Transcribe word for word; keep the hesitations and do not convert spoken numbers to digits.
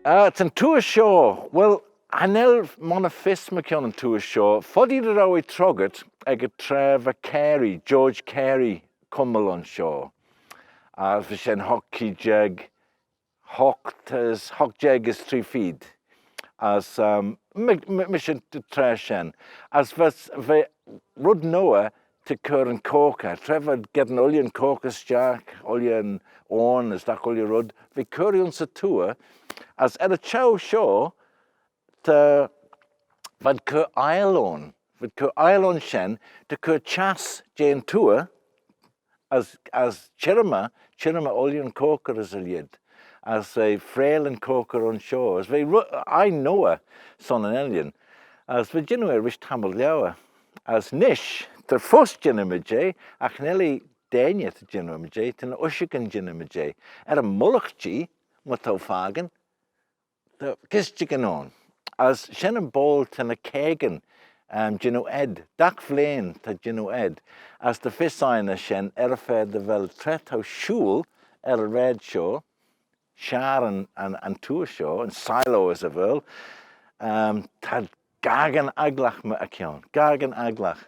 Ah, ta'n tour shoh, well, cha nel monney fys mychione yn tour shoh, foddee dy row eh troggit ec y traa va Carey, George Carey, cummal ayns shoh. As va shen hoght jeig, hoght as, hoght jeig as tree feed. As, um, my, my, my shen t-, traa shen. As va, va red noa ta cur yn corker. Tra v'ad geddyn ooilley yn corker stiagh, ooilley yn oarn, as dagh ooilley red, v'eh cur ayns y tour, as er y çheu shoh, ta, v'ad cur aile ayn, v'ad cur aile ayn shen, ta cur çhiass jeh'n tour, as, as çhirrym eh, çhirrym eh ooilley yn corker as y lheid, as v'eh freayll yn corker ayns shoh, as v'eh ru-, aigh noa son yn ellan, as va jannoo eh rish tammylt liauyr. As nish, ta foast jannoo ymmyd jeh, agh cha nel eh deiney ta jannoo ymmyd jeh, ta'n ushagyn jannoo ymmyd jeh. Er y mullagh jee, myr t'ou fakin, ta, kys t'ou ghooinney. As shen yn boayl ta ny caagyn, um, jannoo edd, dagh vlein ta jannoo edd. As ta fys ain er shen, er y fa dy vel, tra t'ou shooyl er y raad shoh, share yn, yn, yn tour shoh, yn silo as y vel, um, ta gaccan agglagh mychione, gaccan agglagh.